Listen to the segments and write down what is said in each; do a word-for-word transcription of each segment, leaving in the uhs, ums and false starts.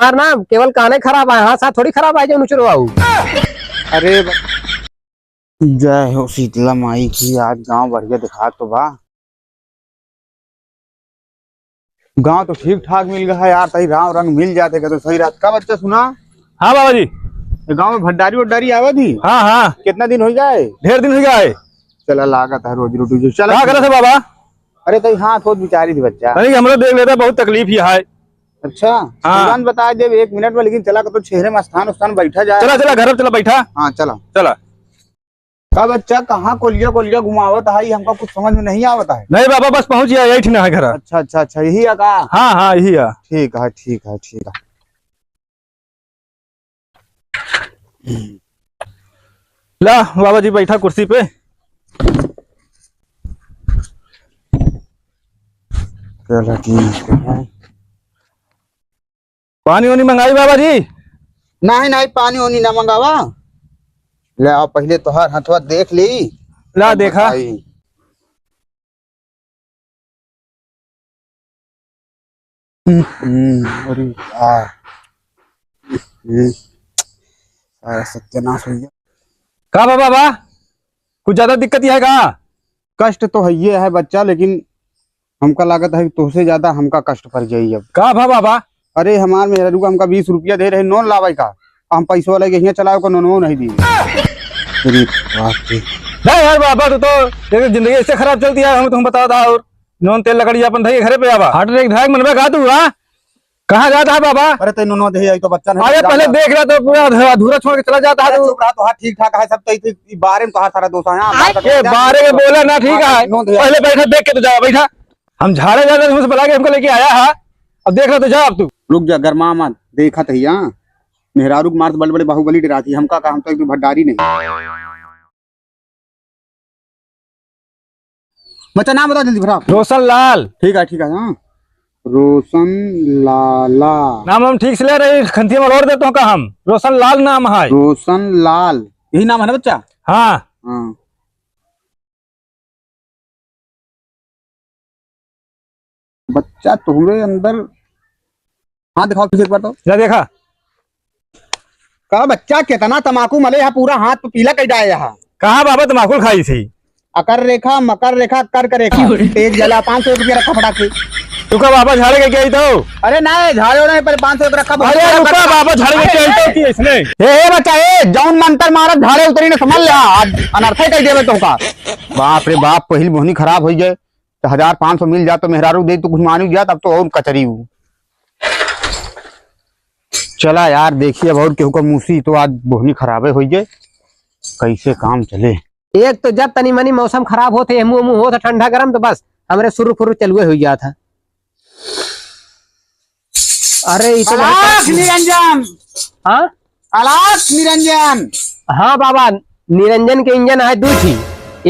हमार ना केवल काने खराब है, हाथ साथ थोड़ी खराब है जो नुचुरवाऊ। अरे ब- जय हो शीतला माई की। आज गांव बढ़िया दिखात तो बा। गांव तो ठीक ठाक मिल गया है यार, तई राम रंग मिल जाते का तो सही रहत। का बच्चा सुना? हाँ बाबा जी। ये गांव में भड्डारी वड्डारी आवे थी? हाँ, हाँ। कितना दिन हो गया है? ढेर दिन हो गया है। चला लागत है रोजी रोटी जो। चला। का करत है बाबा? अरे तई हाथ होत बिचारी थी बच्चा। अरे हमरो देख लेता, बहुत तकलीफ ही है। अच्छा। हाँ। तुरंत बता दे एक मिनट में, लेकिन चला का तो चेहरे में स्थान उस्थान बैठा जाए। चला, चला, घर चला, बैठा। हाँ, चला। चला। का बच्चा, कहाँ कोलिया कोलिया घुमावत है, हमका कुछ समझ में नहीं आवत है। नहीं बाबा, बस पहुँच गया, यही ठिना है घर। अच्छा, अच्छा, अच्छा, यही है का? हाँ, हाँ, यही है। ठीक है, ठीक है, ठीक है। ला बाबा जी, बैठा कुर्सी पे। चला ठीक है। पानी वानी मंगाई बाबा जी? नहीं, नहीं, पानी वानी ना मंगावा। ले आओ, पहले तोहार हथवा देख ली, ला तब देखा। बताई। हम्म, अरे यार। हम्म, सारा सत्यानाश हो गया। का बा बाबा, कुछ ज्यादा दिक्कत ही है का? कष्ट तो है ये है बच्चा, लेकिन हमका लागत है कि तोहसे ज्यादा हमका कष्ट पड़ जाई अब। का भा बाबा? अरे हमार मेहरारू का हमका बीस रुपया दे रहे नोन लावे का, हम पैसवा लेके हियाँ चलावे को नोनवो नहीं दी। अरे बाप रे। नहीं यार बाबा, तू तो देखो जिंदगी ऐसे खराब चलती है, हम तुम बता दा और नोन तेल लकड़ी अपन धई घरे पे आवा। हार्ट अटैक धायक मनबे का तू, हाँ? कहाँ जाता है बाबा? अरे ते नोनवा दे आई तो बच्चा नहीं अरे जाता। पहले देख रहा तो पूरा अधूरा छोड़ के चला जाता है अरे तू। चुप रहा, तो हाँ ठीक ठाक है सब, तो इस, इस बारे में तो हर सारा दोष है। हाँ, बात ये करते हैं। बारे में बोला ना ठीक हाँ, है। नोन दे आई। पहले बैठा देख के तो जा बैठा। हम झाड़े जाते तुमसे बुला के हमको लेके आया है। अब देख रहा तो जा अब तू। रुक जा, गरमा मत, देखत ही, हाँ। मेहरारू के मार तो बड़े बड़े बाहुबली डराती, हमका का, हम तो एक भड्डारी नहीं। बच्चा नाम बता जल्दी फटाफट। रोशन लाल। ठीक है, ठीक है, हाँ। रोशन लाला। नाम हम ठीक से ले रहे, खंतिया में रोड देते हो का हम? रोशन लाल नाम है। रोशन लाल, यही नाम है ना बच्चा? हाँ। हाँ। बच्चा तोहरे अंदर, हाथ दिखाओ फिर एक बार तो। जा देखा। का बच्चा कितना तमाकू मले है, पूरा हाथ पे पीला कर डाले है। कहाँ बाबा तमाकू खाई थी? अकर रेखा, मकर रेखा, कर्क रेखा। तेज जला, पाँच सौ रुपया रखा फटाक से। तू का बाबा झाड़े के क्या ही तो? अरे ना, झाड़े नहीं, पर पाँच सौ रुपया रखा, बहुत अरे बड़ा रुका, बाबा झाड़े के क्या ही तो कि इसने? ए, ए बच्चा, ए, जौन मंत्र मारत झाड़े उतरी ने समझ ले, आज अनर्थ ही कह देवे तो का। बाप रे बाप, पहिल बोहनी खराब हो गए। तो हजार पाँच सौ मिल जात तो मेहरारू दे, तो कुछ मानी जात, अब तो और कचरी हूँ। चला यार, देखिए अब और केहू का मूसी तो आज बोहनी खराबे होई गए, कैसे काम चले। एक तो जब तनी मनी मौसम खराब होत है, मुँह मुँह होत है ठंडा गरम, तो बस हमरे सुरु फुरु चलुए हो जात है। अरे ई तो बहुत अलख निरंजन। हाँ? अलख निरंजन। हाँ बाबा, निरंजन के इंजन है दू ठी,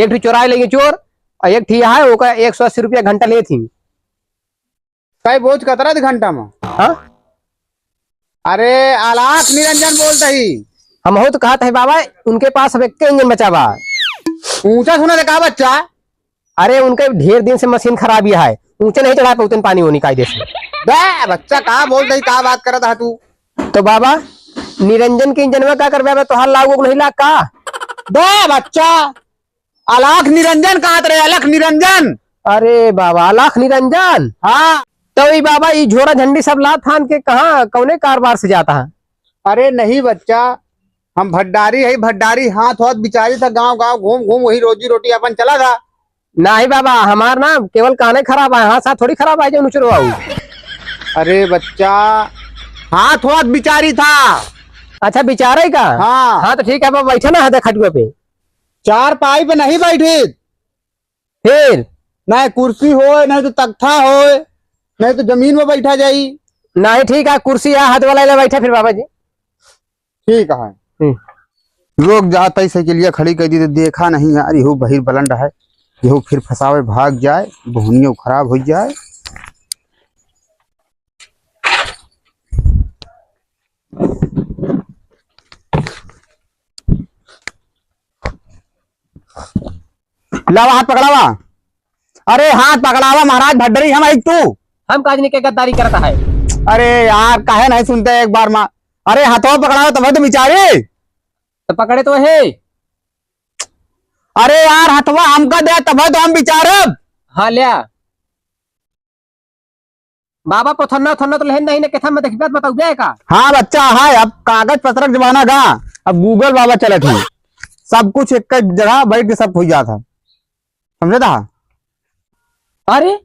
एक ठी चोराए लेंगे चोर, और एक ठी है ओका एक सौ अस्सी रुपया घंटा लेत ही। कई बोझ कतरा दे घंटा में? हाँ? अरे, अलख निरंजन बोलत ही। हमहू तो कहत है बाबा, उनके पास अब एक्के इंजन बचा बा। ऊंचा सुना दे का बच्चा? अरे, उनके ढेर दिन से मशीन खराबी है, ऊंचे नहीं चढ़ा पाउतन पानी ओनी कायदे से। बे, बच्चा का बोलत ही, का बात करत है तू? तो बाबा, निरंजन के इंजनवा का करबे, अबे तोहार लाग उग नहीं लाग का? बे, बच्चा, अलख निरंजन कहत रहे, अलख निरंजन। अरे बाबा, अलख निरंजन? हाँ। तो ई बाबा, ई झोरा झंडी सब लाद थान के कहाँ, कौने कारबार से जाता है? अरे नहीं बच्चा, हम भड्डारी है, भड्डारी हाथ हाथ बिचारी था, गांव गांव घूम घूम वही रोजी रोटी अपन चला था। नहीं बाबा, हमार ना केवल काने खराब है, हाथ साथ थोड़ी खराब है जो नुचुरवाऊ। अरे बच्चा, हाथ हाथ बिचारी था। अच्छा, बिचारे का? हाँ। हाँ, तो ठीक है बाबा, बैठा ना है खटुआ पे। चारपाई पे नहीं बैठित। फिर? नहीं कुर्सी होय, नहीं तो तख्ता होय, नहीं तो जमीन में बैठा जाई। नहीं, ठीक है, कुर्सी है, हाथ वाला ले बैठा फिर बाबा जी। ठीक है। हम्म। लोग जात ही साइकिलिया खड़ी कर दी तो देखा नहीं यार, यहू बहिर बलंड है, यहू फिर फंसावे भाग जाए, बोहनियो खराब हो जाए। लावा, हाथ पकड़ावा। अरे हाथ पकड़ावा महाराज, भड्डरी हम आई तू। हम काजनी के गद्दारी करता है। अरे यार, काहे नहीं सुनते एक बार मा? अरे हथवा पकड़ाओ तब तो बिचारी। तो पकड़े तो है। अरे यार, हथवा हमका दे तब तो हम बिचारब। हाँ, ल्या। बाबा, पोथन्ना ओथन्ना तो लेहन नहीं ने, केथा में देखबे त बताउबे का? हाँ बच्चा, है अब कागज पत्रक जमाना गा, अब Google बाबा चलत ही, सब कुछ एक जगह बैठ के सब होइ जात है, समझे था? अरे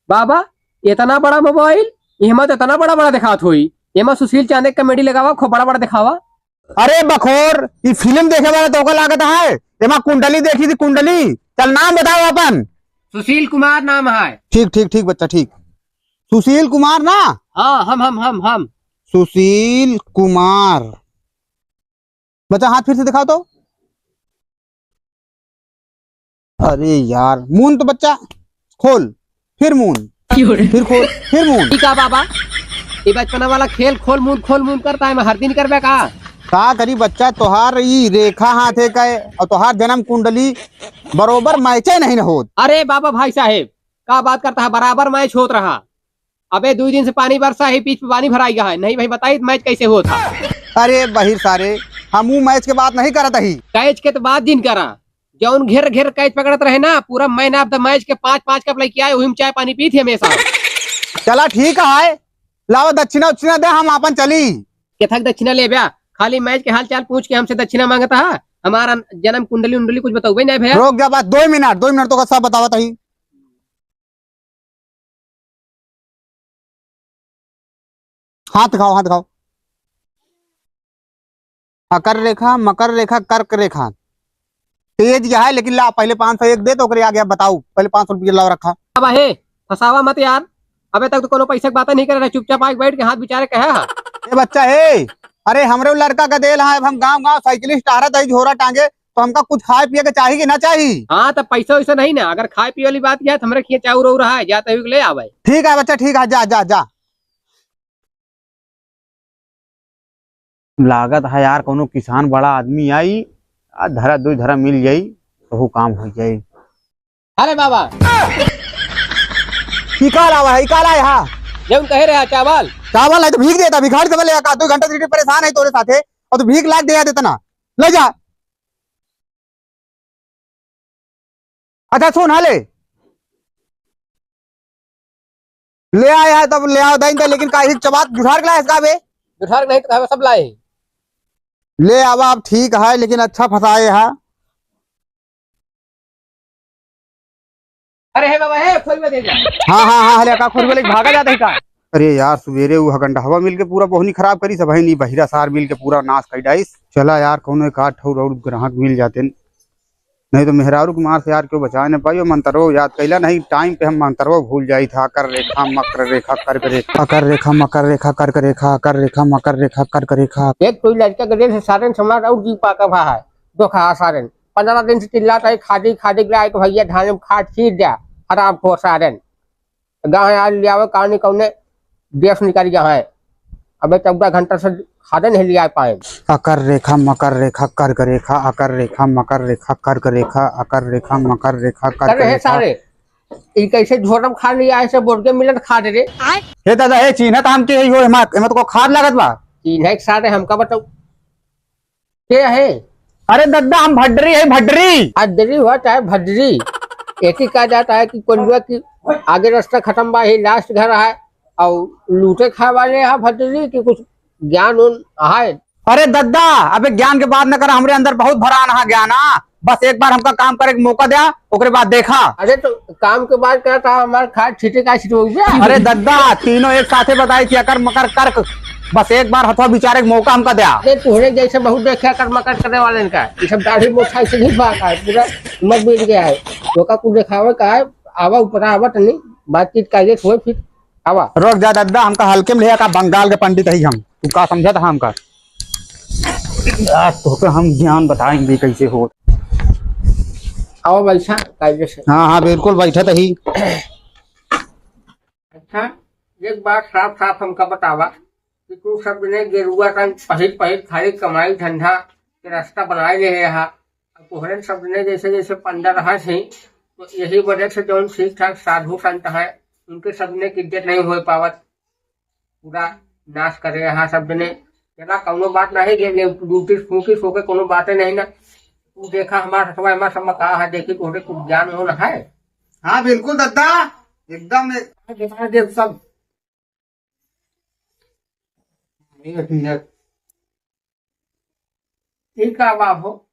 बाबा, इतना बड़ा मोबाइल, एमा तो इतना बड़ा बड़ा देखात होई, एमा सुशील चांदे के comedy लगावा, खूब बड़ा बड़ा देखावा। अरे बखोर, ई फिल्म देखे वाला तोका लागत है? एमा कुंडली देखी थी, कुंडली। चल नाम बताओ अपन। सुशील कुमार नाम है। ठीक, ठीक, ठीक बच्चा, ठीक। सुशील कुमार ना? हाँ, हम, हम, हम, हम। सुशील कुमार। बच्चा हाथ फिर से दिखाओ तो। अरे यार, मून तो बच्चा, खोल, फिर मून, क्यों रे? फिर खोल, फिर मून। ठीक है बाबा, ये बचपना वाला खेल खोल मून, खोल मून करता है, मैं हर दिन करबे का? का करी बच्चा, तोहार ई रेखा हाथे का है और तोहार जन्म कुंडली बरोबर मैचे नहीं न होत। अरे बाबा भाई साहेब, का बात करता है, बराबर मैच होत रहा। अबे दुइ दिन से पानी बरसा है, pitch पे पानी भराई गया है, नहीं भाई बताई तो मैच कैसे होत है? अरे बहिर सारे, हम ऊ मैच के बात नहीं करत ही। कैच के तो बात दिन करा, जौन घेर घेर कैच पकड़त रहे ना, पूरा man of the match के पाँच पाँच कप लेके आए, वही में चाय पानी पीत ही हमेशा। चला ठीक है, लावा दक्षिणा उक्षिणा दे, हम आपन चली। केथक दक्षिणा लेब्या? खाली मैच के हाल चाल पूछ के हमसे दक्षिणा मांगता है? हमारा जन्म कुंडली उंडली कुछ बताउबे नहीं भैया। रोक जा बात, दो मिनट, दो मिनट तो का सब बतावत ही। हाथ दिखाओ, हाथ दिखाओ। अकर रेखा, मकर रेखा, कर्क रेखा। तेज यह है, लेकिन ला पहले पाँच सौ एक दे तो ओकरे आगे अब बताओ। पहले पाँच सौ रुपया लाओ रखा। अब हे, फंसावा मत यार। अबे तक तो कोनो पैसा के बात नहीं करे रहा, चुपचाप आके बैठ के हाथ बिचारे कहे हा। ए बच्चा हे, अरे हमरे लड़का का देल है, अब हम गाँव गाँव साइकिलिस्ट टहरत है, झोरा टांगे, तो हमका कुछ खाए पिए के चाही कि ना चाही? हाँ, तो पैसा वैसा नहीं ना, अगर खाए पिए वाली बात किया तो हमरे खिया चाउर उर है, जाते हुए ले आवे। ठीक है बच्चा, ठीक है, जा, जा, जा। लागत है यार, कोनो किसान बड़ा आदमी आई, आ धरा दुई धरा मिल जाई, तो वो काम हो जाई। अरे बाबा, ई का लावा है, ई का लाए हा? जौन कहे रहा चावल। चावल है तो भीख देता, भिखारी समझ लेगा का? दो घंटा से परेशान है तोरे साथे, और तू भीख लाग दे देता ना, ले जा। अच्छा सुन, हाँ ले। ले आया है तब ले आओ दाइन दे, लेकिन काहे चबात जुठार के लाए इसका बे? जुठार के नहीं तो कहवे सब लाए। ले आवा अब ठीक है, लेकिन अच्छा फंसाए है। अरे हे बाबा, हे खोलवा दे जा। हाँ, हाँ, हाँ, हले का खोलवा ले भागा जाता है का? अरे यार, सुबेरे उ हगंडहवा मिल के पूरा बोहनी खराब करी सब है, नी बहिरा सार मिल के पूरा नाश कर डाइस। चला यार, कौनो एक आध ठौर और ग्राहक मिल जाते न। नहीं तो मेहरारू के मार से यार क्यों बचाए न पाई, मंतरवो याद कैला नहीं, टाइम पे हम मंतरवो भूल जाई था। अकर रेखा, मकर रेखा, कर्क रेखा, अकर रेखा, मकर रेखा, कर्क रेखा, अकर रेखा, मकर रेखा, कर्क रेखा। एक कोई लड़का के देख से सारन समाज और जी पाका भा है, धोखा सारन। पन्द्रह दिन से चिल्लात है, खादी, खादी के लायक भैया, धान में खाद छीट द्या, हरामखोर सारन। गाँव आज लियावे, कहानी कौने देश निकल गया है। अबे चौदह घंटा से खादे नहीं लिया पाए। अकर रेखा, मकर रेखा, कर्क रेखा, अकर रेखा, मकर रेखा, कर्क रेखा, अकर रेखा, मकर रेखा, कर्क अरे हे रेखा। सारे, ई कैसे झोरम खा लिया, ऐसे बोल के मिलन खा दे रे। हे दादा, हे चीन्हत हम के हो, एमा, एमा तो को खाद लागत बा। चीन्हे के सारे हमका बताओ। के है? अरे दद्दा, हम भड्डरी है, भड्डरी। भड्डरी हुआ चाहे भड्डरी, एक ही कहा जाता है कि कोल्हुआ की आगे रास्ता खत्म बा, ही लास्ट घर है, और लूटे खाए वाले हैं भड्डरी की कुछ ज्ञान उन है। अरे दद्दा, अबे ज्ञान के बात न कर, हमरे अंदर बहुत भरान है ज्ञान, हाँ। बस एक बार हमका काम करे के मौका द्या, ओकरे बाद देखा। अरे तो काम के बाद कहता हमार खाद छीटे का छीटे हो गया। अरे दद्दा, तीनों एक साथे बताई थी, अकर मकर कर्क। बस एक बार हथवा बिचारे के मौका हमका द्या। अरे तोहरे जैसे बहुत देखे अकर मकर करे वाले का। ये सब दाढ़ी मोछा से नहीं भागा है, पूरा उम्र बीत गया है। तो का कुछ देखावे का है, आवा ऊपर आवा तनी, बातचीत का लेट होए फिर आवा। रुक जा दद्दा, हमका हल्के में ले का, बंगाल के पंडित है हम, तू का समझत है हमका? आज तोहके हम ज्ञान बताएंगे कैसे हो। आओ बैठा, कायदे से। हाँ, हाँ, बिल्कुल बैठत ही। अच्छा, एक बात साफ साफ हमका बतावा कि तू सब दिने गेरुआ रंग पहिर पहिर खाली कमाई धंधा के रास्ता बनाए ले रहा। अब तोहरे सब दिने जैसे जैसे पंडा रहा थी, तो यही वजह से जौन ठीक ठाक साधु संत है, उनके सब दिने की इज्जत नहीं हो पावत। पूरा नाश करे यहाँ सब जने। चला, कौनो बात नहीं, जे, जे लूटिस फूकिस होके कोनो बाते नहीं ना। तू देखा हमार हथवा, हमार सब में का है, देखी तोहरे कुछ ज्ञान हो ना है। हाँ, बिल्कुल दद्दा, एकदम एक, देखा दे सब। एक मिनट। ई का बा हो?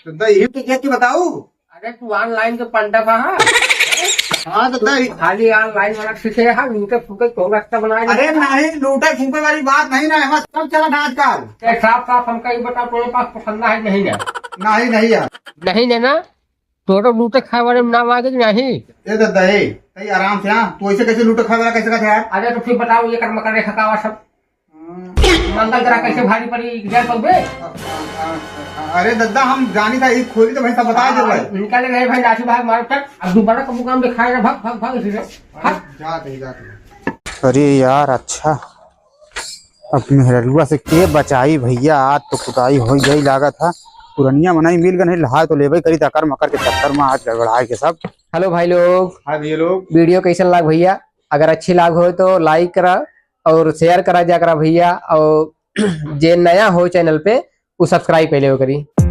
तो दही तो देख के बताऊ। अरे तू online के पंडा बा, हाँ? हाँ, तो दही। खाली online वाला सीखे है, लूटे फूके कौन रास्ता बनाए? अरे नहीं, लूटे फूके वाली बात नहीं ना, हमारा सब चला था आजकल। ए, साफ साफ हमका ई बता, तोरे पास पसंद है नहीं ना? नहीं, नहीं है। नहीं ना, ना? तोरो लूटे खाए वाले में नाम आगे कि नहीं? ए दादा, ए, ए, आराम से, हाँ, तू ऐसे कैसे लूटे खाए वाला कैसे कहते यार? अरे तो फिर बताओ, ये कर्म करे खकावा सब। मंगल ग्रह कैसे भारी पड़ी, जान पउबे? अ-, अ-, अ-, अरे दद्दा, हम जानी था, ई खोली तो भाई सब बता दे भाई। निकाले रहे भाई, लाठी भाग मारो तक, अब दोबारा कबू काम दिखाए ना, भाग, भाग, भाग, इसी से। भाग। जात है, जात है। अरे यार, अच्छा, अब मेहररुआ से के बचाई भैया, आज तो कुटाई होइ गई लागत है। पुरनिया मनई मिल गए, नहाए तो लेबे करी, तकर मकर के चक्कर में आज गड़बड़ाए के सब। Hello भाई लोग। Hi भैया लोग। Video कैसन लाग भैया? अगर अच्छी लाग हो तो like करा और share करा जा करा भैया, और जे नया हो channel पे, उ subscribe कर लेवे करी।